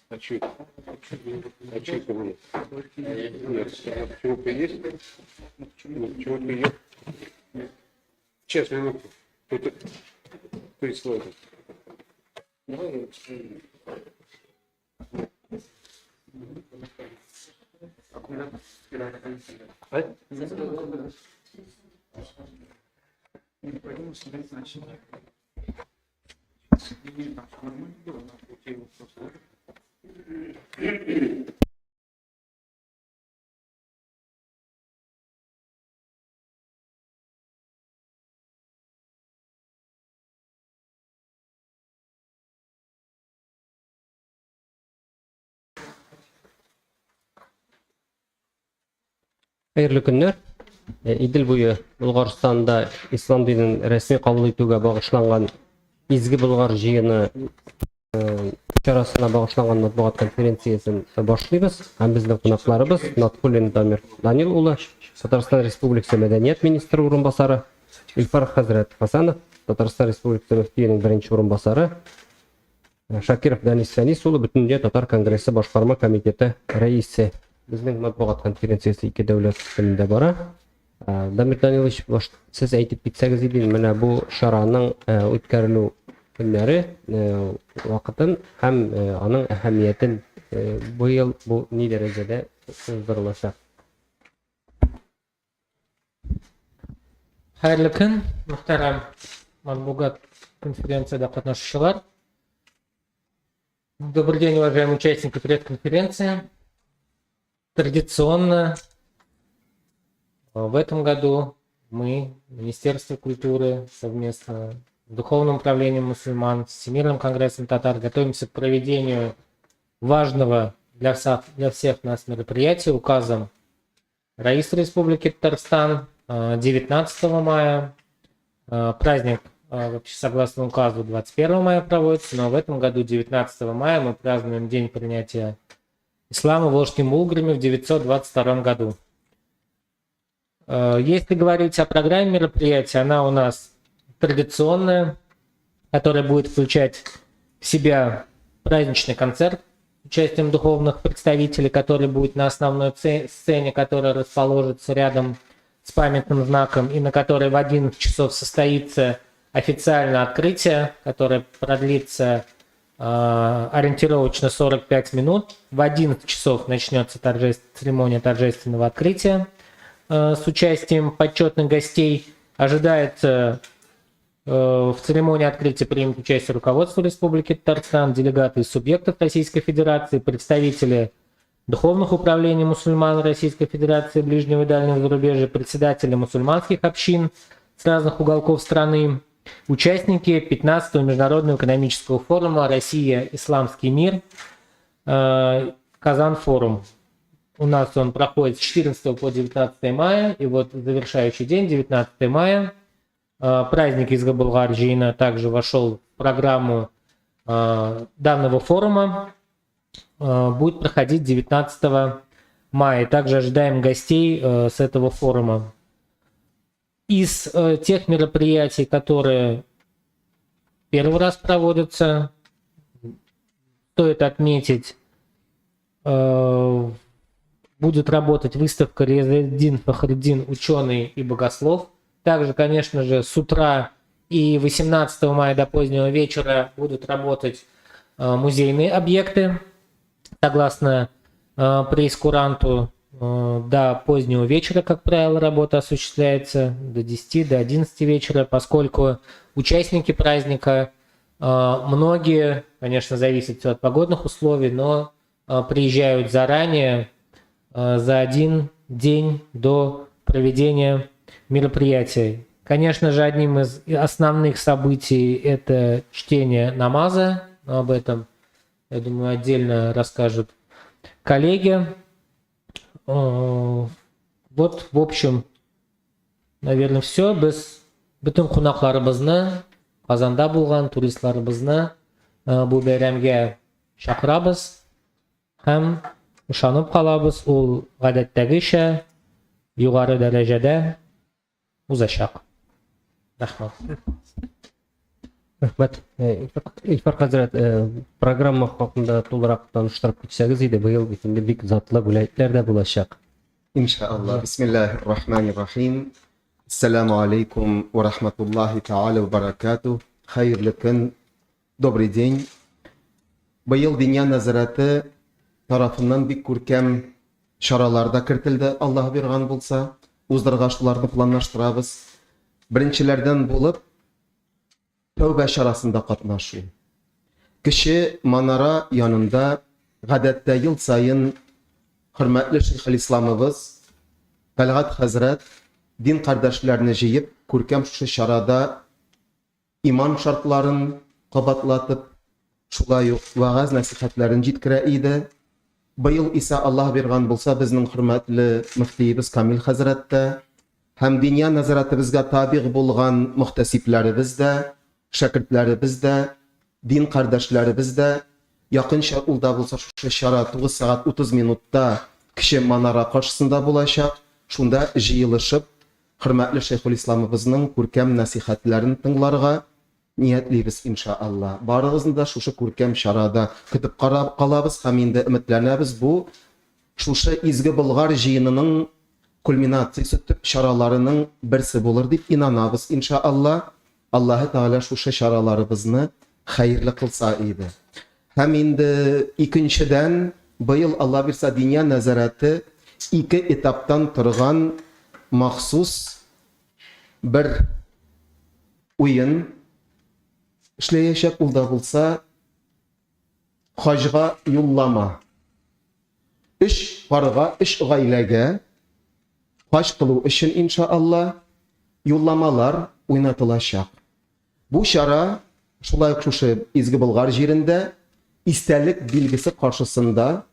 А чё? А чё это мне? Нет, а почему-то есть. Ну, почему-то есть. Сейчас, минутку. Тут прислали. А? Хәерле көннәр. Идел буе Болгарстанда ислам динен рәсми кабул итүгә багышланган Изге Болгар җыены чарасына багышланган матбугат конференциясен башлыйбыз. Һәм безнең кунакларыбыз Натфуллин Дамир Данил улы, Татарстан Республикасы мәдәният министры урынбасары, Илфар хәзрәт Хасанов, Татарстан Республикасы мөфтиенең беренче урынбасары, Шакиров Данис Фәнис улы, Бөтендөнья татар конгрессы башкарма комитеты рәисе. Безнең матбугат конференциясе ике дәүләт телендә бара. Дамир Данилович, баш, сез әйтеп китсәгез иде, менә бу чараның үткәрелү көннәре, вакытын һәм аның әһәмиятен быел бу ни дәрәҗәдә уздырылачак? Хәерле көн, мөхтәрәм матбугат конференциядә катнашучылар. Добрый день, уважаемые участники пресс-конференции. Традиционно в этом году мы, Министерство культуры, совместно с Духовным управлением мусульман, с Всемирным конгрессом татар, готовимся к проведению важного для всех нас мероприятия указом Раиса Республики Татарстан 19 мая. Праздник вообще согласно указу 21 мая проводится, но в этом году 19 мая мы празднуем день принятия ислама волжскими булгарами в 922 году. Если говорить о программе мероприятия, она у нас традиционная, которая будет включать в себя праздничный концерт с участием духовных представителей, который будет на основной сцене, которая расположится рядом с памятным знаком и на которой в 11 часов состоится официальное открытие, которое продлится ориентировочно 45 минут. В 11 часов начнется церемония торжественного открытия с участием почетных гостей. Ожидается, в церемонии открытия примет участие руководство Республики Татарстан, делегаты из субъектов Российской Федерации, представители духовных управлений мусульман Российской Федерации, ближнего и дальнего зарубежья, председатели мусульманских общин с разных уголков страны, участники 15-го Международного экономического форума «Россия. Исламский мир», Казан-форум. У нас он проходит с 14 по 19 мая, и вот завершающий день, 19 мая, праздник Изге Болгар җыены также вошел в программу данного форума, будет проходить 19 мая. Также ожидаем гостей с этого форума. Из тех мероприятий, которые первый раз проводятся, стоит отметить, будет работать выставка Ризаэддин Фахретдин «Ученый и богослов». Также, конечно же, с утра и 18 мая до позднего вечера будут работать музейные объекты. Согласно прейскуранту, до позднего вечера, как правило, работа осуществляется до 10, до 11 вечера, поскольку участники праздника, многие, конечно, зависит все от погодных условий, но приезжают заранее, за один день до проведения мероприятия. Конечно же, одним из основных событий это чтение намаза, но об этом, я думаю, отдельно расскажут коллеги. Вот, в общем, наверное, все. Без бөтен кунакларыбызны, Казанда булган туристларыбызны бу бәйрәмгә чакырабыз һәм ышанып калабыз, ул гадәттәгечә югары дәрәҗәдә узачак. Рәхмәт. Рәхмәт. Э, Илфар хәзрәт, э, программа хакында тулырак таныштырып китсәгез иде, быел бит инде бик затлы бүләкләр дә булачак. Иншалла. Бисмиллаһир рахманир рахим. Ассаламу алейкум ва рахматуллахи тааля ва баракатух. Хәерле көн. Добрый день. Быел Диния нәзарәте тарафыннан бик күркәм чаралар да кертелде, Аллаһ биргән булса, уздырырга шуларны планлаштырабыз. Беренчеләрдән булып тәүбә чарасында катнашу. Кече манара янында гадәттә ел саен хөрмәтле шейхелисламыбыз Тәлгать хәзрәт дин кардәшләрне җыеп, күркәм шушы чарада иман шартларын кабатлатып, шулай ук вәгазь-нәсыйхәтләрен җиткерә иде. Быел исә Аллаһ бирган булса, безнең хөрмәтле мөфтиебез Камил хәзрәт тә һәм Диния нәзарәтебезгә табигъ булган мөхтәсибләребез дә, шәкертләребез дә, дин кардәшләребез дә якынча ул да булса шушы чара 9 сәгать 30 минутта Кече манара каршысында булачак, шунда җыелышып, хөрмәтле шәйхулисламыбызның күркәм нәсыйхәтләрен тыңларга ниятлибез, иншаалла. Барыгызны да шушы күркәм чарада көтеп калабыз һәм инде өметләнәбез, бу шушы Изге Болгар җыенының кульминациясе, төп чараларының берсе булыр дип инанабыз, иншаалла. Аллаһы Тәгалә шушы чараларыбызны хәерле кылса иде. Һәм инде икенчедән, быел, Алла бирса, Диния нәзарәте ике этаптан торган махсус бер уен эшләячәк, ул да булса хаҗга юллама. Өч парга, өч гаиләгә хаҗ кылу өчен, иншаалла, юлламалар уйнатылачак. Бу чара шулай ук шушы Изге Болгар җирендә истәлек билгесе каршысында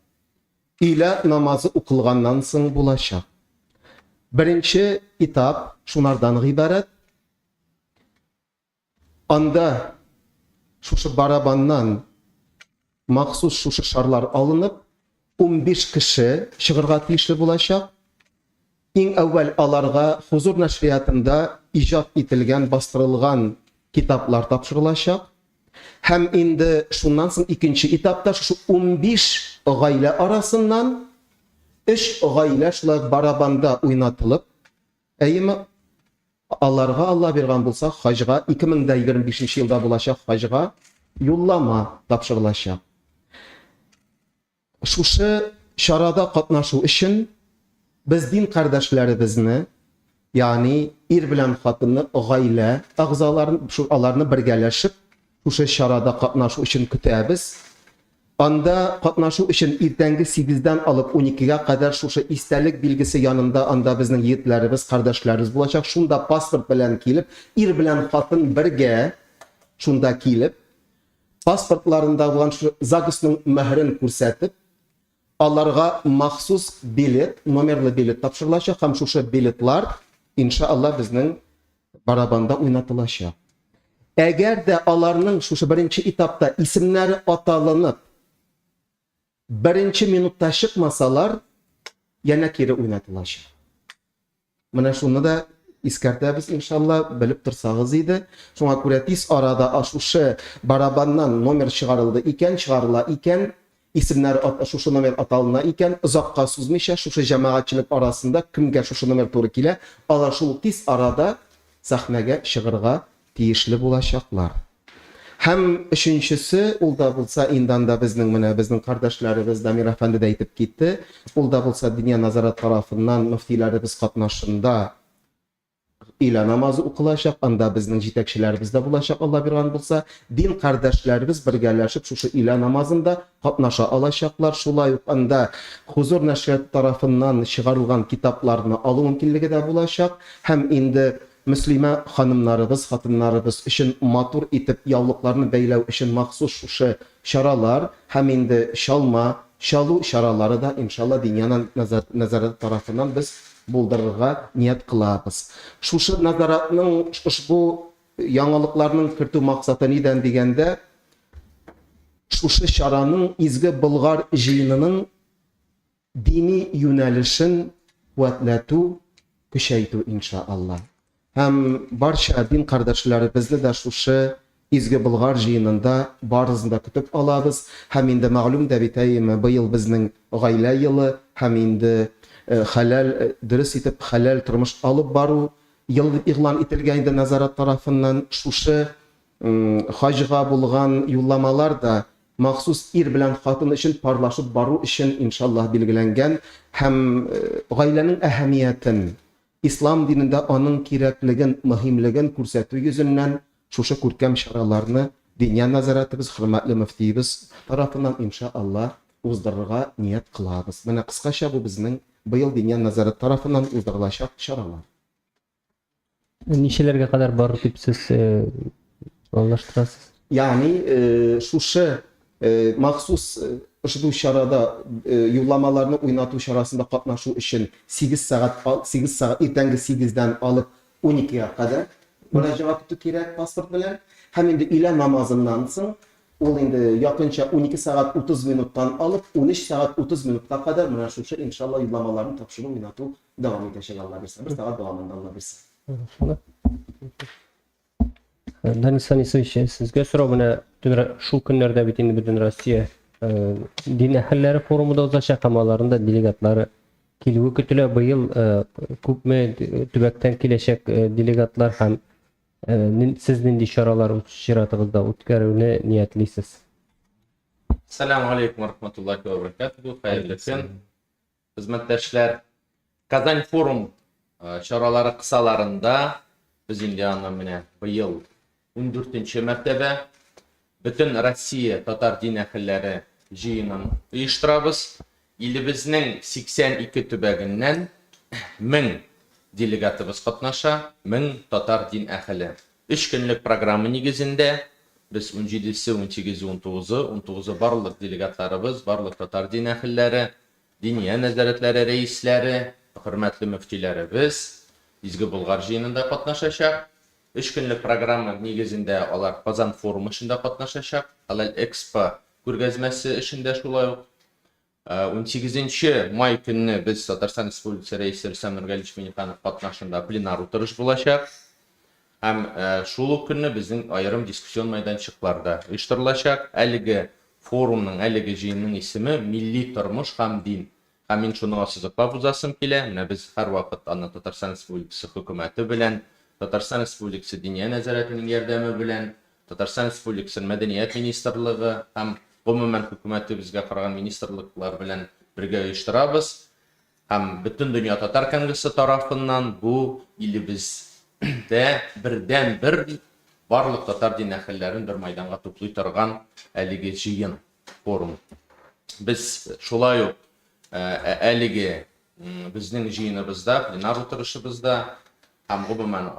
өйлә намазы укылганнан соң булачак. Беренче этап шунардан гыйбарәт. Анда шушы барабаннан махсус шушы шарлар алынып, 15 кеше чыгырга тиешле булачак. Иң әүвәл аларга Хузур нәшриятында иҗат ителгән, бастырылган китаплар тапшырылачак. Һәм инде шуннан соң икенче этапта шушы 15 гаилә арасыннан өч гаилә шулай ук барабанда уйнатылып, әйеме, Аларга Алла бирган булса, хаҗга, 2025 нче елда булачак хаҗга юллама тапшырылачак. Шушы чарада катнашу өчен без дин кардәшләребезне, ягъни ир белән хатынны, гаилә әгъзаларын, аларны бергәләшеп шушы чарада катнашу өчен көтәбез. Анда катнашу өчен иртәнге сигездән алып уникегә кадәр шушы истәлек билгесе янында анда безнең егетләребез, кардәшләребез булачак. Шунда паспорт белән килеп, ир белән хатын бергә шунда килеп, паспортларында булган шушы ЗАГСның мөһерен күрсәтеп, аларга махсус билет, номерлы билет тапшырылачак һәм шушы билетлар, иншалла, безнең барабанда уйнатылачак. Әгәр дә аларның шушы беренче этапта исемнәре аталынып, беренче минутта чыкмасалар, янә кире уйнатылачак. Менә шуны да искәртәбез, иншалла, белеп торсагыз иде. Шуңа күрә тиз арада шушы барабаннан номер чыгарылды икән, чыгарыла икән, Исемнәре ат, шушы номер аталына икән, озакка сузмыйча, шушы җәмәгатьчелек арасында кемгә шушы номер туры килә, алар шул ук тиз арада сәхнәгә чыгырга тиешле булачаклар. Һәм өченчесе, ул да булса инде анда безнең менә безнең кардәшләребез Дамир әфәнде дә әйтеп китте, ул да булса Диния нәзарәт тарафыннан мөфтиләребез катнашында Өйлә намазы укылачак, анда безнең җитәкчеләребез дә булачак, Алла биргән булса. Дин кардәшләребез бергәләшеп шушы өйлә намазында катнаша алачаклар. Шулай ук анда Хузур нәшрияты тарафыннан чыгарылган китапларны алу мөмкинлеге дә булачак. Һәм инде мөслимә ханымнарыбыз, хатыннарыбыз өчен матур итеп яулыкларны бәйләү өчен махсус шушы чаралар һәм инде чалма чалу чаралары да, иншалла, Диния нәзарәте тарафыннан без булдырырга ният кылабыз. Шушы нәзаратның ошбу яңалыкларның кертү максаты нидән дигәндә, шушы чараның Изге Болгар җыенының дини юнәлешен куәтләтү, көчәйтү, иншаалла. Һәм барча дин кардәшләребезне дә шушы Изге Болгар җыенында барысын да көтеп алабыз. Һәм инде мәгълүм дә бит, әйеме, быел безнең гаилә елы һәм инде хәләл, дөрес итеп хәләл тормыш алып бару елы дип игълан ителгән инде нәзарәт тарафыннан. Шушы хаҗга булган юлламалар да махсус ир белән хатын өчен парлашып бару өчен, иншаллаһ, билгеләнгән һәм гаиләнең әһәмиятен, Ислам динендә аның кирәклеген, мөһимлеген күрсәтү йөзеннән шушы күркәм чараларны Диния нәзарәтебез, хөрмәтле мөфтиебез тарафыннан, инша Алла, уздырырга ният кылабыз. Менә кыскача бу безнең быел Диния нәзарәте тарафыннан уздырылачак чаралар. Ничәләргә кадәр барыр дип сез э, планлаштырасыз? Ягъни э, шушы э, махсус ошбу чарада юлламаларны уйнату чарасында катнашу өчен 8 сәгать 8 сәгать иртәнге 8-дән алып 12-гә кадәр мөрәҗәгать итү кирәк паспорт белән. Һәм инде өйлә намазыннан соң ул инде якынча 12 сәгать 30 минуттан алып 13 сәгать 30 минутка кадәр менә шушы иншалла юлламаларны тапшыру уйнату дәвам итәчәк Алла бирсә. Бер сәгать дәвамында Алла бирсә. Данил Санисович, сезгә сорау менә шул көннәрдә бит инде бөтен Россия э, дин әһелләре форумы да узачак һәм аларның да делегатлары килүе көтелә. Быел э, күпме төбәктән киләчәк э, делегатлар һәм сез нинди чаралар үз чиратыгызда үткәрүне ниятлисез? Ассаламу алейкум рахматуллахи ва баракатуху. Хәерле көн. Хезмәттәшләр, Казань форум э, чаралары кысаларында без инде аны менә быел 14 мәртәбә бөтен Россия татар дин әһелләре җыенын оештырабыз. Илебезнең 82 төбәгеннән 1000 делегатыбыз катнаша, 1000 татар дин әһеле. Өч көнлек программа нигезендә без 17-се, 18-е, 19-ы, 19-ы барлык делегатларыбыз, барлык татар дин әһелләре Диния нәзарәтләре рәисләре, хөрмәтле мөфтиләребез Изге Болгар җыенында катнашачак. Өч көнлек программа нигезендә алар Казан форумы эшендә катнашачак, Хәләл Экспо күргәзмәсе эшендә шулай ук. Унсигезенче май көнне без Татарстан Республикасы Рәисе Рөстәм Нургалиевич Миңнеханов катнашында пленар утырыш булачак. Һәм шул ук көнне безнең аерым дискуссион мәйданчыклар да оештырылачак. Әлеге форумның, әлеге җыенның исеме Милли тормыш һәм дин. Һәм мин шуны ассызыклап узасым килә, менә без һәрвакыт аны Татарстан Республикасы Хөкүмәте белән, Татарстан Республикасы Диния нәзарәтенең ярдәме белән, Татарстан Республикасының Мәдәният министрлыгы һәм гомумән хөкүмәтебезгә караган министрлыклар белән бергә оештырабыз. Һәм Бөтендөнья татар конгрессы тарафыннан бу илебездә бердәнбер барлык татар дин әһелләрен бер майданга туплый торган әлеге җыен, форум. Без шулай ук әлеге безнең җыеныбызда, пленар утырышыбызда һәм гомумән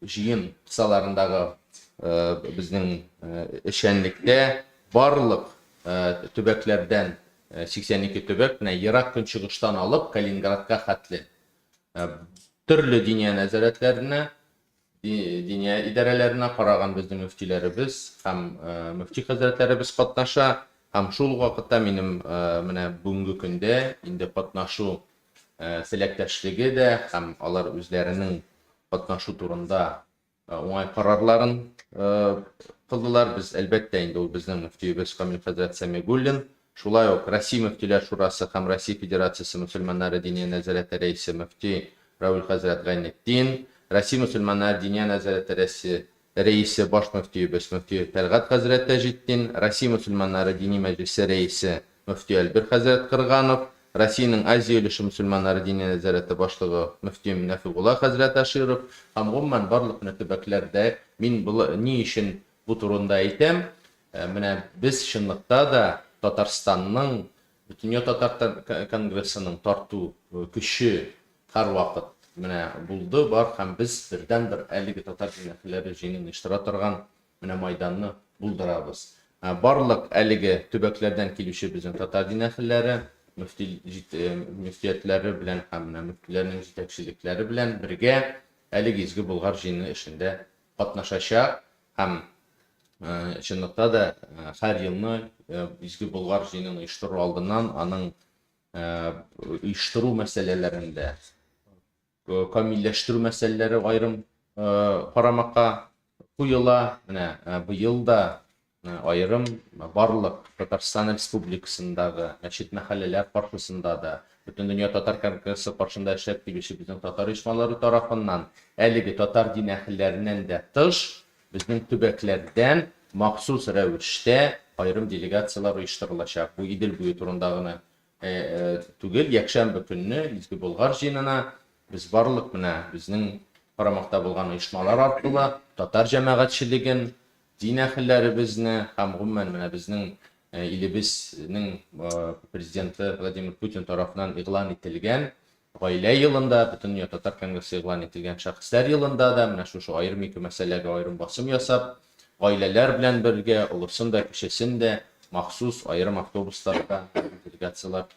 Җыен кысаларындагы безнең эшчәнлектә барлык төбәкләрдән 82 төбәк, менә Ерак Көнчыгыштан алып Калининградка хәтле төрле диния нәзарәтләренә, диния идарәләренә караган безнең мөфтиләребез һәм мөфти хәзрәтләребез катнаша. Һәм шул ук вакытта минем менә бүгенге көндә инде катнашу теләктәшлеге дә һәм алар үзләренең катнашу турында уңай карарларын кылдылар. Без, әлбәттә, инде ул безнең мөфтиебез Камил хәзрәт Сәмигуллин, шулай ук Россия мөфтиләр шурасы һәм Россия Федерациясе мөселманнары диния нәзарәте рәисе мөфти Равил хәзрәт Гайнетдин, Россия мөселманнары диния нәзарәте рәисе рәисе баш мөфтиебез мөфти Тәлгать хәзрәт Таҗетдин, Россия мөселманнары дини мәҗлесе рәисе мөфти Әлбир хәзрәт Кырганов, Россиянең Азия өлеше мөселманнары диния нәзарәте башлыгы мөфти Нәфигулла хәзрәт Аширов һәм гомумән барлык менә төбәкләрдә мин ни өчен бу турында әйтәм, менә без чынлыкта да Татарстанның Бөтендөнья татар конгрессының тарту көче һәрвакыт менә булды, бар һәм без бердәнбер әлеге татар дин әһелләре җыенын оештыра торган менә майданны булдырабыз. Барлык әлеге төбәкләрдән килүче безнең татар дин әһелләре, мөфти мөфтиятләре белән һәм менә мөфтиләрнең җитәкчелекләре белән бергә әлеге Изге Болгар җыены эшендә катнашачак һәм чынлыкта да һәр елны Изге Болгар җыенын оештыру алдыннан аның оештыру мәсьәләләрендә камилләштерү мәсьәләләре аерым карамакка. куела. Менә быел да аерым барлык Татарстан Республикасындагы мәчет-мәхәлләләр каршысында да, Бөтендөнья татар конгрессы каршында эшләп килүче безнең татар оешмалары тарафыннан әлеге татар дин әһелләреннән дә тыш, безнең төбәкләрдән махсус рәвештә аерым делегацияләр оештырылачак. Бу Идел буе турында гына түгел, якшәмбе көнне Изге Болгар җыенына без барлык менә безнең карамакта булган оешмалар аркылы татар җәмәгатьчелеген, дин әһелләребезне һәм гомумән менә безнең илебезнең президенты Владимир Путин тарафыннан игълан ителгән Гаилә елында, Бөтендөнья татар конгрессы игълан ителгән Шәхесләр елында да менә шушы аерым ике мәсьәләгә аерым басым ясап, гаиләләр белән бергә, олысын да, кечесен дә махсус аерым автобусларда делегацияләр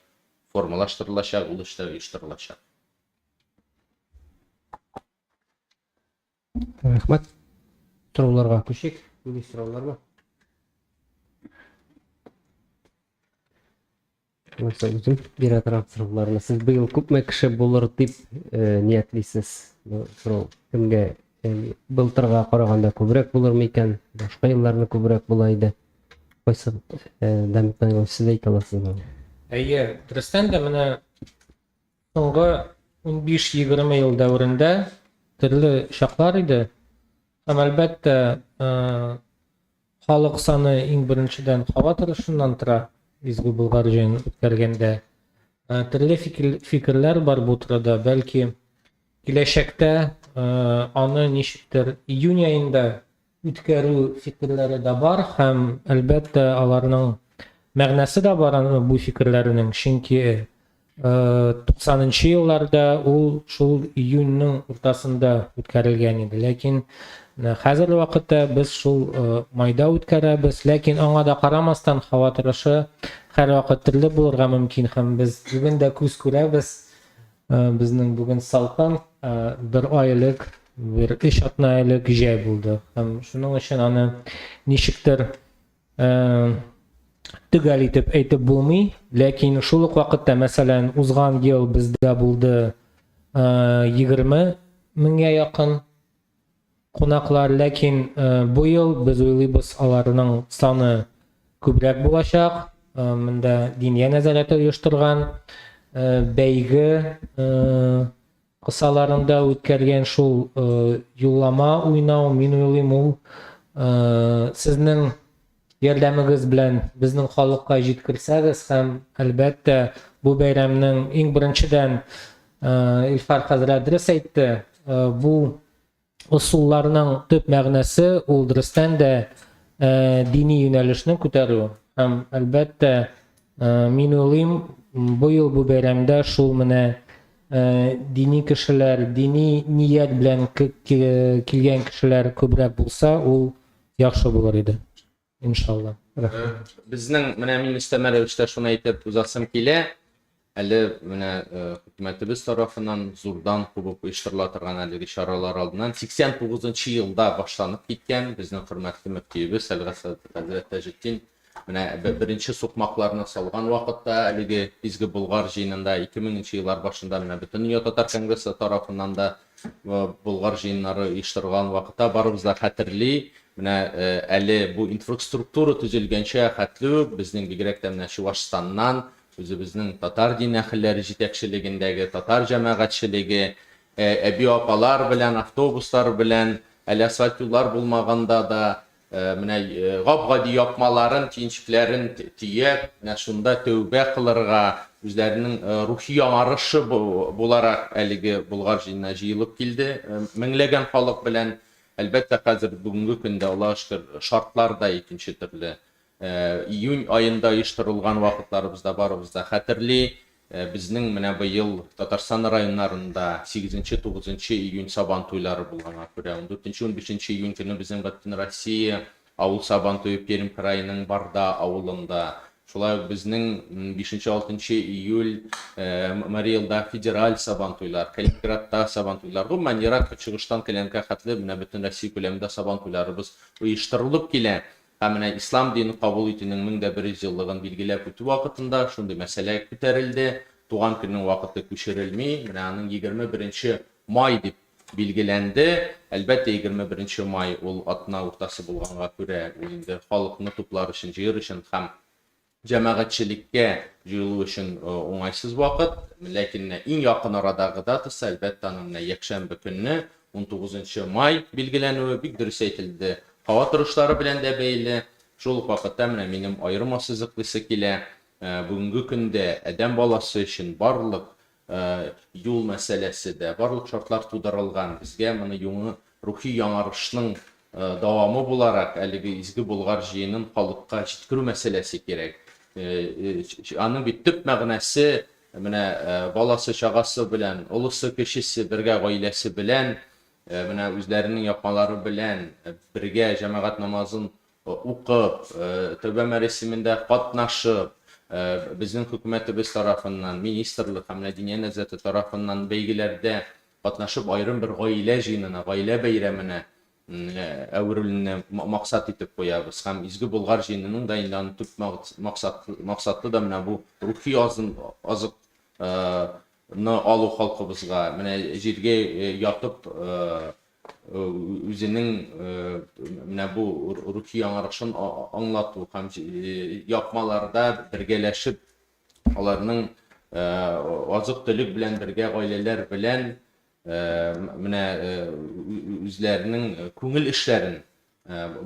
формалаштырылачак, ул эшләр оештырылачак. Рәхмәт. Сорауларга күчик. Нинди сораулар бар? Нәрсә үзем бирә торган сорауларны. Сез быел күпме кеше булыр дип э, ниятлисез? Бу сорау кемгә э, былтырга караганда күбрәк булырмы икән? Башка елларны күбрәк була иде. Кайсы э, Дамир Данилович, сез әйтә аласызмы? Әйе, дөрестән дә менә Соңгы 15-20 ел дәверендә төрле чаклар иде. Һәм әлбәттә, халык саны иң беренчедән һава торышыннан тора, Изге Болгар җыенын үткәргәндә. Төрле фикерләр бар бу турыда. Бәлки, киләчәктә аны ничектер июнь аенда үткәрү фикерләре дә бар һәм, әлбәттә, аларның мәгънәсе дә бар аны бу фикерләренең, чөнки 90 нчы елларда ул шул июньнең уртасында үткәрелгән иде. Ләкин хәзерге вакытта без шул майда үткәрәбез. Ләкин аңа да карамастан һава торышы һәрвакыт төрле булырга мөмкин һәм без бүген дә күз күрәбез, Безнең бүген салкын, бер ай элек, бер өч атна элек җәй булды. Һәм шуның өчен аны ничектер төгәл итеп әйтеп булмый. Ләкин шул ук вакытта, мәсәлән, узган ел бездә булды 20 меңгә якын кунаклар, ләкин бу ел без уйлыйбыз, аларның саны күбрәк булачак. Монда Диния нәзарәте оештырган бәйге кысаларында үткәргән шул юллама уйнау, мин уйлыйм, ул сезнең ярдәмегез белән безнең халыкка җиткерсәгез һәм, әлбәттә, бу бәйрәмнең иң беренчедән Илфар хәзрәт дөрес әйтте, бу ысулларның төп мәгънәсе ул дөрестән дә дини юнәлешне күтәрү һәм, әлбәттә, мин уйлыйм, быел бу бәйрәмдә шул менә дини кешеләр, дини ният белән килгән кешеләр күбрәк булса, ул яхшы булыр иде. Иншалла. Рәхмәт. Безнең менә мин өстәмә рәвештә шуны әйтеп узасым килә. Әле менә хөкүмәтебез тарафыннан зурдан кубып оештырыла торган әлеге чаралар алдыннан 89 елда башланып киткән безнең хөрмәтле мөфтиебез Әлгас хәзрәт Таҗетдин менә беренче сукмакларны салган вакытта әлеге Изге Болгар җыенында 2000 нче еллар башында менә Бөтендөнья татар конгрессы тарафыннан да Болгар җыеннары оештырылган вакытта барыбыз да хәтерли, менә әле бу инфраструктура төзелгәнчә хәтле үк безнең бигрәк тә менә Чувашстаннан үзебезнең татар дин әһелләре җитәкчелегендәге татар җәмәгатьчелеге әби-апалар белән, автобуслар белән, әле асфальт юллар булмаганда да Менә гап-гади япмаларын, төенчекләрен төяп, менә шунда тәүбә кылырга, үзләренең рухи яңарышы буларак әлеге Болгар җыенына җыелып килде. Меңләгән халык белән. Әлбәттә, хәзер бүгенге көндә, Аллага шөкер, шартлар да икенче төрле. Июнь аенда оештырылган вакытларыбыз да барыбыз да хәтерли. Безнең менә быел Татарстан районнарында сигезенче-тугызынчы июнь Сабан туйлары булганга күрә, ундүртенче-унбишенче июнь көне безнең Бөтенроссия авыл Сабан туе Пермь краеның Барда авылында, шулай ук безнең бишенче-алтынчы июль Мари Элда федераль Сабан туйлар, Калининградта Сабан туйлар, гомумән, Ерак Көнчыгыштан Калининградка хәтле менә Бөтенроссия күләмендә Сабан туйларыбыз оештырылып килә. Һәм менә ислам динен кабул итүнең 1100 еллыгын билгеләп үтү вакытында шундый мәсьәлә күтәрелде, туган көннең вакыты күчерелми, менә аның 21 нче май дип билгеләнде. Әлбәттә, 21 май ул атна уртасы булганга күрә, ул инде халыкны туплар өчен, җыер өчен һәм җәмәгатьчелеккә җыелу өчен уңайсыз вакыт. Ләкин менә иң якын арадагы датасы, әлбәттә, аның менә якшәмбе көнне, 19 май билгеләнүе бик дөрес әйтелде. Һава торышлары белән дә бәйле. Шул ук вакытта менә минем аерым ассызыклыйсы килә, бүгенге көндә адәм баласы өчен барлык юл мәсьәләсе дә, барлык шартлар тудырылган. Безгә моны юңы рухи яңарышның дәвамы буларак, әлеге Изге Болгар җыенын халыкка җиткерү мәсьәләсе кирәк. Аның бит төп мәгънәсе менә баласы-чагасы белән, олысы-кечесе бергә гаиләсе белән, менә үзләренең япмалары белән бергә җәмәгать намазын укып, тәүбә мәрасимендә катнашып, безнең хөкүмәтебез тарафыннан, министрлык һәм менә Диния нәзарәте тарафыннан бәйгеләрдә катнашып, аерым бер гаилә җыенына, гаилә бәйрәменә әверелүне максат итеп куябыз. Һәм Изге Болгар җыенының да инде аның төп максат, максаты да менә бу рухи азык ны алу халкыбызга, менә җиргә ятып үзенең менә бу рухи яңарышын аңлату һәм япмаларда бергәләшеп аларның азык-төлек белән бергә гаиләләр белән менә үзләренең күңел эшләрен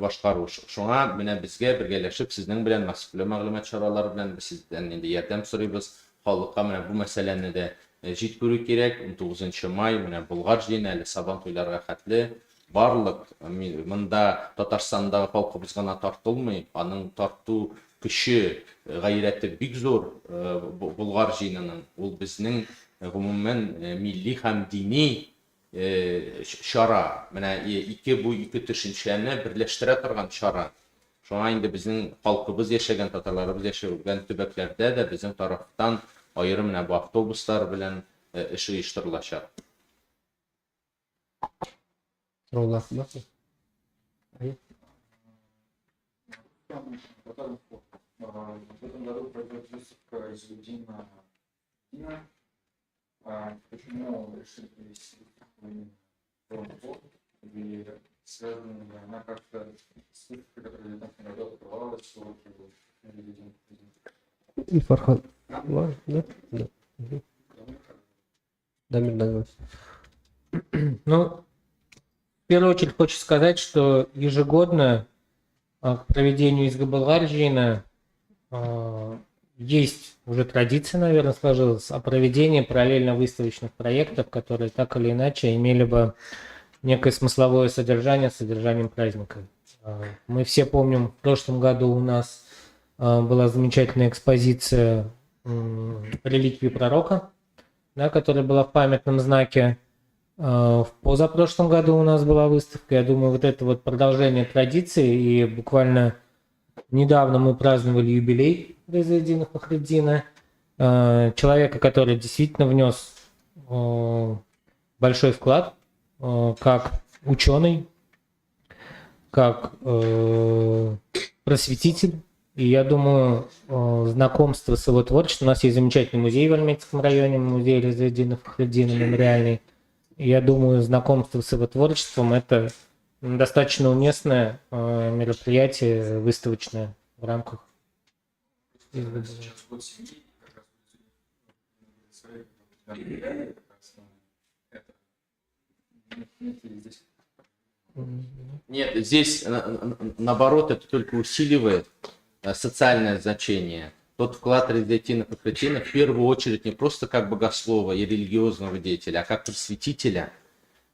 башкару. Шуңа менә безгә бергәләшеп сезнең белән массакүләм мәгълүмат чаралары белән без сездән инде ярдәм сорыйбыз. Халыкка менә бу мәсьәләне дә җиткерү кирәк. 19 май менә Болгар җыены әле Сабан туйларга хәтле барлык монда Татарстандагы халкыбыз гына тартылмый, аның тарту көче, гайрәте бик зур Болгар җыенының. Ул безнең гомумән милли һәм дини чара. Менә ике бу ике төшенчәне берләштерә торган чара. Шуңа инде безнең халкыбыз яшәгән, татарларыбыз яшәгән төбәкләрдә дә безнең тарафтан аерым менә бу автобуслар белән эш оештырылачак. Сораулар бармы? Әйе. В этом году пройдет выставка Изудина Дина. Почему решили провести выставку именно И связана ли она как-то с выставкой, которая в 2019 году открывалась, Ильфар Да? Да. Дамир Данилович. Ну, в первую очередь хочется сказать, что ежегодно к проведению Изге Болгар җыены есть уже традиция, наверное, сложилась, о проведении параллельно выставочных проектов, которые так или иначе имели бы некое смысловое содержание с содержанием праздника. Мы все помним, в прошлом году у нас была замечательная экспозиция реликвии пророка, да, которая была в памятном знаке. В позапрошлом году у нас была выставка. Я думаю, вот это вот продолжение традиции. И буквально недавно мы праздновали юбилей Ризаэддина Фахретдина, человека, который действительно внес большой вклад как ученый, как просветитель. И я думаю, знакомство с его творчеством. У нас есть замечательный музей в Альметьевском районе, музей Ризаэддина Фахретдина мемориальный. И я думаю, знакомство с его творчеством – это достаточно уместное мероприятие выставочное в рамках. Сейчас год семьи, как раз это. Здесь Нет, здесь наоборот, это только усиливает социальное значение. Тот вклад Ризаэддина Фахретдина в первую очередь не просто как богослова и религиозного деятеля, а как просветителя.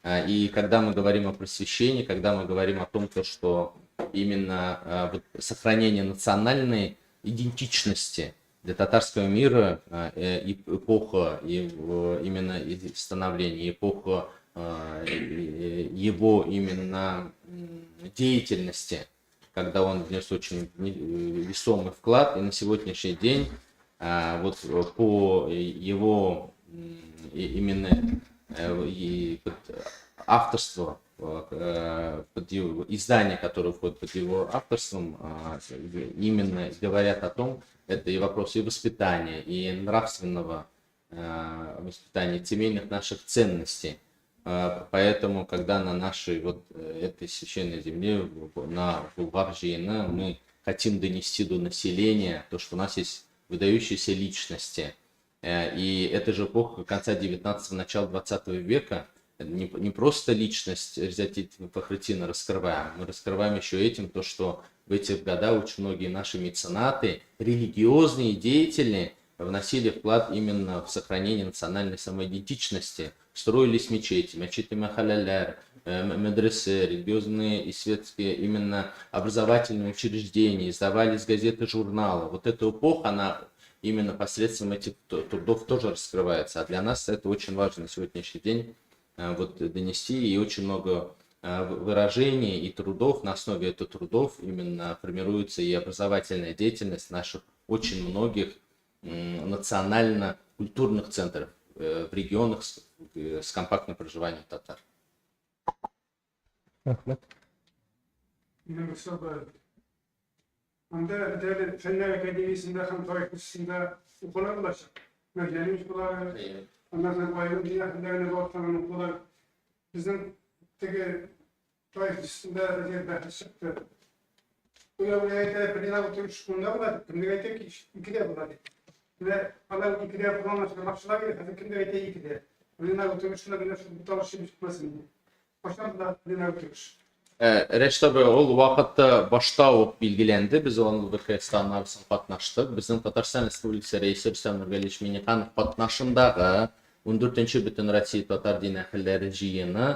И когда мы говорим о просвещении, когда мы говорим о том, то, что именно вот сохранение национальной идентичности для татарского мира и эпоха именно становления, эпоха его именно деятельности, когда он внес очень весомый вклад, и на сегодняшний день вот по его именно и под авторство, под его издание, которое входит под его авторством, именно говорят о том, это и вопросы и воспитания, и нравственного воспитания, семейных наших ценностей. Поэтому, когда на нашей вот этой священной земле, на Булгар җыены, мы хотим донести до населения то, что у нас есть выдающиеся личности. И это же эпоха конца 19-го, начала 20 века. Не просто личность Ризаэддина Фахретдина раскрываем, мы раскрываем еще этим то, что в эти года очень многие наши меценаты, религиозные деятели вносили вклад именно в сохранение национальной самоидентичности. Строились мечети, мечети мәхәлләләр, медресе, религиозные и светские именно образовательные учреждения, издавались газеты, журналы. Вот эта эпоха, она именно посредством этих трудов тоже раскрывается. А для нас это очень важно на сегодняшний день вот донести. И очень много выражений и трудов, на основе этих трудов именно формируется и образовательная деятельность наших очень многих национально-культурных центров в регионах с компактным проживанием татар. Рәхмәт. Минем бер сорау бар. Анда Дәүләт фәннәр академиясендә һәм тарих институтында укулар булачак. Мәрҗани укулары, аннан соң аерым дин әһелләренә багышланган укулар. Безнең теге тарих институтында әзер бәхәс чыкты. Уяв әйтә, пленар утырыш унда була дип, кемдер әйтә, кич икедә була дип. Менә алар икедә планлаштырмакчылар иде, хәзер кемдер әйтә икедә. Пленар утырышында менә шул буталыш килеп чыкмасын иде. Кайчан була пленар утырыш? Рәшит абый, ул вакытта башта ук билгеләнде, без ул ВХСта аннары катнаштык. Безнең Татарстан Республикасы Рәисе Рөстәм Нургалиевич Миңнеханов катнашындагы 14нче Бөтенроссия татар дин әһелләре җыены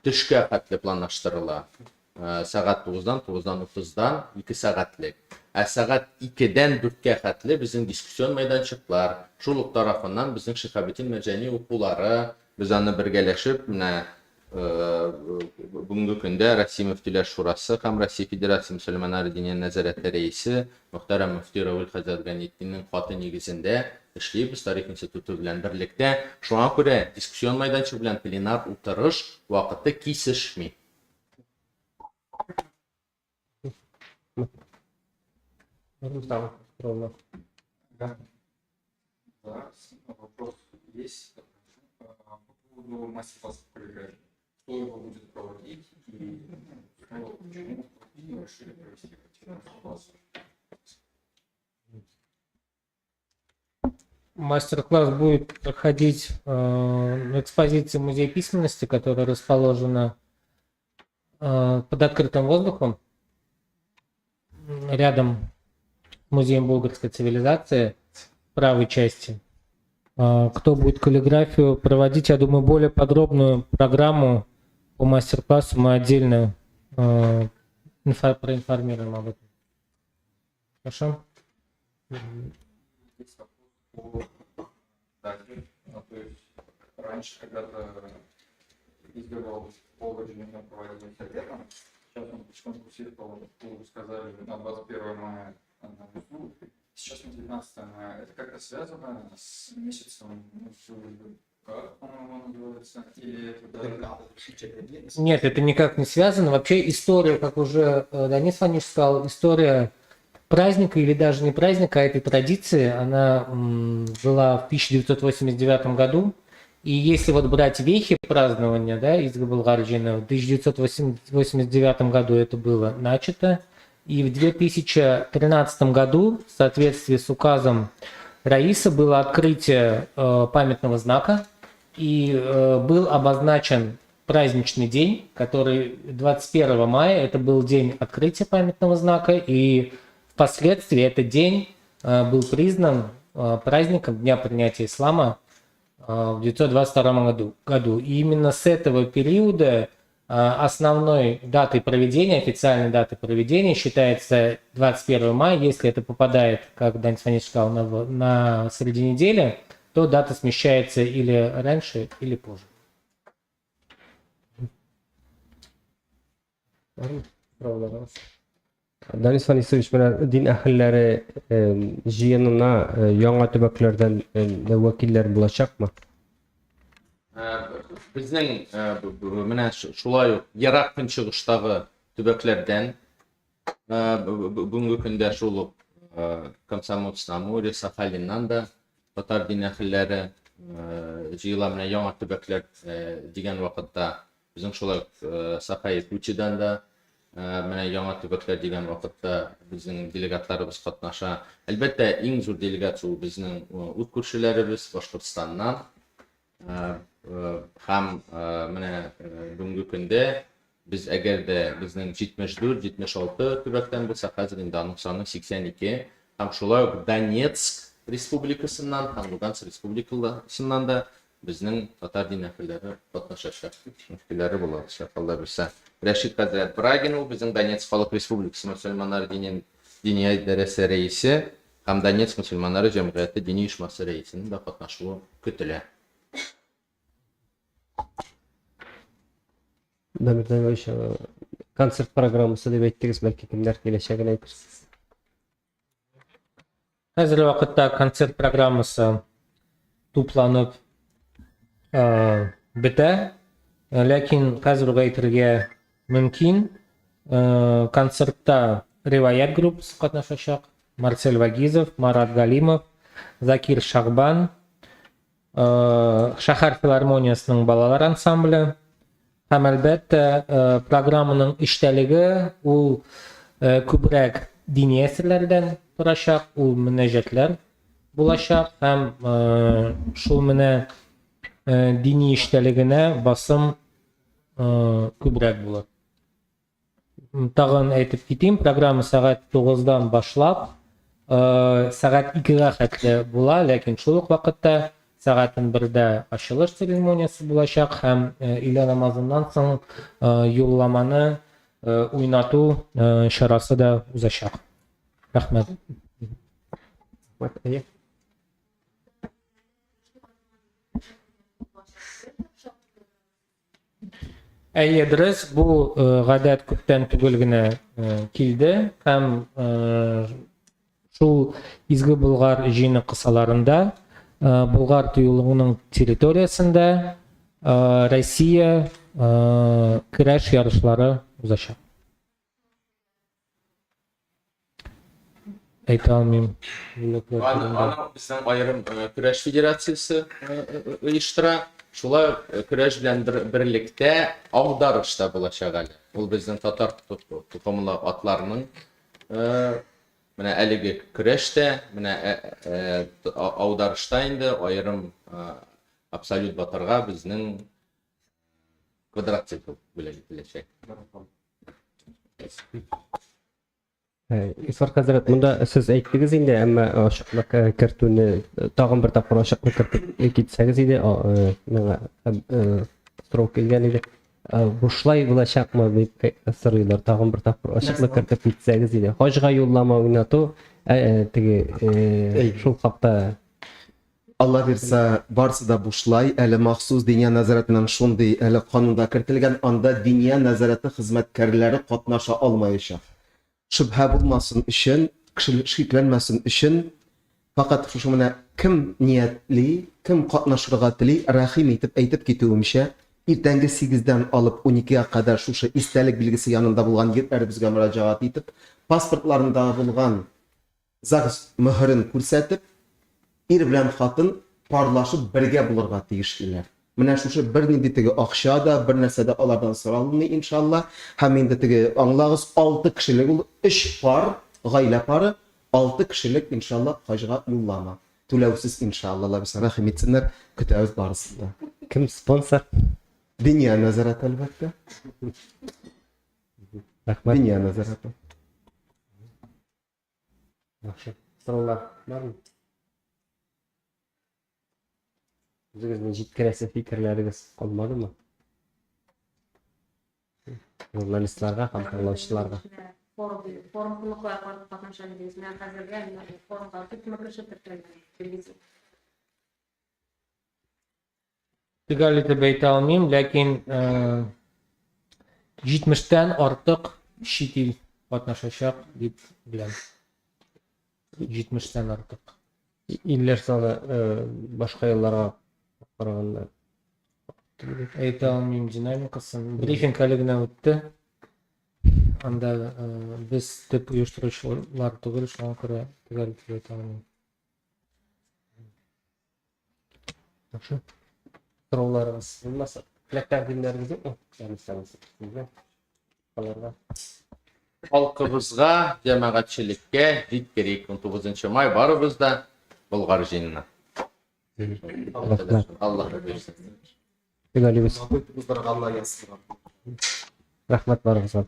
төшкә хәтле планлаштырыла. Сәгать 9-дан, 9-дан 30-дан 2 сәгатьлек. Ә сәгать 2-дән 4-кә хәтле безнең дискуссион мәйданчыклар, шул ук тарафыннан безнең Шиһабетдин Мәрҗани укулары, без аны бергәләшеп, менә бүгенге көндә Россия Мөфтиләр Шурасы һәм Россия Федерация мөселманнары Диния нәзарәте рәисе мөхтәрәм мөфти Равил хәзрәт Ганетдиннең хаты нигезендә эшлибез Тарих институты белән берлектә. Шуңа күрә дискуссион мәйданчык белән пленар утырыш вакыты кисешми. Да. Да, вопрос есть по поводу мастер-класса по каллиграфии. Кто его будет проводить и, ну, что, почему решили провести эти мастер-классы? Мастер-класс будет проходить на экспозиции Музея письменности, которая расположена под открытым воздухом, рядом с Музеем булгарской цивилизации, в правой части. Кто будет каллиграфию проводить, я думаю, более подробную программу по мастер-классу мы отдельно проинформируем об этом. Хорошо? Есть вопрос по дате. Ну, то есть раньше когда-то издавал полгода проводился летом, сейчас он потихоньку курсировал, вы сказали, на 21 мая на весну, сейчас на 19 мая. Это как-то связано с месяцем, как, по-моему, называется, или это даже... Нет, это никак не связано. Вообще история, как уже Данис Фанич сказал, история праздника или даже не праздника, а этой традиции, она была в 1989 году. И если вот брать вехи празднования, да, Изге Болгар җыены, в 1989 году это было начато. И в 2013 году, в соответствии с указом Раиса, было открытие памятного знака, и был обозначен праздничный день, который 21 мая, это был день открытия памятного знака, и впоследствии этот день был признан праздником Дня принятия ислама в 922 году. И именно с этого периода основной датой проведения, официальной датой проведения считается 21 мая. Если это попадает, как Данис Фанич сказал, на среди недели, то дата смещается или раньше, или позже. Данис Фанисович, менә дин әһелләре җыенына яңа төбәкләрдән вәкилләр булачакмы? Безнең менә шулай ук Ерак Көнчыгыштагы төбәкләрдән бүгенге көндә шул ук Комсомольск на Амуре, Сахалиннан да татар дин әһелләре җыела. Менә яңа төбәкләр дигән вакытта безнең шулай ук Саха-Якутиядән дә менә яңа төбәкләр дигән вакытта безнең делегатларыбыз катнаша. Әлбәттә, иң зур делегация ул безнең үз күршеләребез Башкортстаннан. Һәм менә бүгенге көндә без әгәр дә безнең 74, 76 төбәктән булса, хәзер инде аның саны 82. Һәм шулай ук Донецк республикасыннан һәм Луганск республикасыннан да безнең татар дин әһелләре катнашачак. Мөфтиләре булачак, Алла бирсә. Рәшид хәзрәт Брагин ул безнең Донецк халык республикасы мөселманнары динен диния идарәсе рәисе һәм Донецк мөселманнары җәмгыяте дини оешмасы рәисенең дә катнашуы көтелә. Дамир Данилович, концерт программасы дип әйттегез, бәлки кемнәр киләчәген әйтерсез. Хәзерге вакытта концерт программасы тупланып бетә. Ләкин хәзер үк әйтергә мөмкин. Концертта Риваять группасы катнашачак. Марсель Вагизов, Марат Галимов, Закир Шахбан, Шәһәр филармониясенең балалар ансамбле һәм әлбәттә программаның эчтәлеге ул күбрәк дини әсәрләрдән торачак, ул мөнәҗәтләр булачак һәм шул менә дини эчтәлегенә басым күбрәк булыр. Тагын әйтеп китим, программа сәгать 9-дан башлап, сәгать 2-гә хәтле була, ләкин шул ук вакытта сәгать 1-дә ачылыш церемониясе булачак һәм өйлә намазыннан соң юлламаны уйнату чарасы да узачак. Рәхмәт. Рәхмәт. Әйе, дөрес, бу гадәт күптән түгел генә килде һәм шул Изге Болгар җыены кысаларында Болгар тыюлыгының территориясендә Россия көрәш ярышлары узачак. Әйтә алмыйм. Аны, аны безнең аерым көрәш федерациясе оештыра. Шулай ук көрәш белән бер, берлектә аударыш та булачак әле. Ул безнең татар токымлы атларның менә әлеге көрәш тә, менә аударышта инде аерым абсолют батырга безнең квадроцикл бүләк ителәчәк. Илфар хәзрәт, монда сез әйттегез инде, әмма ачыклык кертүне тагын бер тапкыр ачыклык кертеп китсәгез иде, миңа сорау килгән иде. Бушлай булачакмы дип сорыйлар, тагын бер тапкыр ачыклык кертеп китсәгез иде. Хаҗга юллама уйнату, теге шул хакта. Алла бирса, барсы да бушлай, әле махсус Диния нәзарәтеннән шундый әле канун да кертелгән, анда Диния нәзарәте хезмәткәрләре катнаша алмаячак. Шөбһә булмасын өчен, кеше шикләнмәсен өчен, фәкать шушы менә кем ниятли, кем катнашырга тели, рәхим итеп әйтеп китүемчә, иртәнге сигездән алып уникегә кадәр шушы истәлек билгесе янында булган егетләребезгә мөрәҗәгать итеп, паспортларында булган ЗАГС мөһерен күрсәтеп, ир белән хатын парлашып бергә булырга тиешлеләр. Менә шушы бернинди теге акча да, бер нәрсә дә алардан соралмый, иншалла. Һәм инде теге, аңлагыз, алты кешелек ул, өч пар, гаилә пары, алты кешелек, иншалла, хаҗга юллама. Түләүсез, иншалла, Алла бирсә, рәхим итсеннәр, көтәбез барысын да. Кем спонсор? Диния нәзарәте, әлбәттә. Рәхмәт. Диния нәзарәте. Яхшы. Сораулар бармы? Үзегезнең җиткерәсе фикерләрегез калмадымы? Журналистларга һәм тыңлаучыларга. Форум, форум кунаклары катнаша дидегез. Менә хәзергә менә бу форумга күпме кеше теркәлгән? Билгесез. Төгәл итеп әйтә алмыйм, ләкин 70-тән артык чит ил катнашачак дип беләм. 70-тән артык. Илләр саны башка елларга караганда әйтә алмыйм динамикасын. Брифинг әле генә үтте. Анда без төп оештыручылар түгел, шуңа күрә төгәл итеп әйтә алмыйм. Яхшы. Сорауларыгыз булмаса, теләк тәкъдимнәрегез юкмы? Янисәгез сезгә. Аларга. Халкыбызга, җәмәгатьчелеккә җиткерик. 19 май барыбыз да Болгар җыенына. Рәхмәт. Аллаһ бирсен. Төгәлибез. Уздырырга Алла язсын. Рәхмәт барыгызга.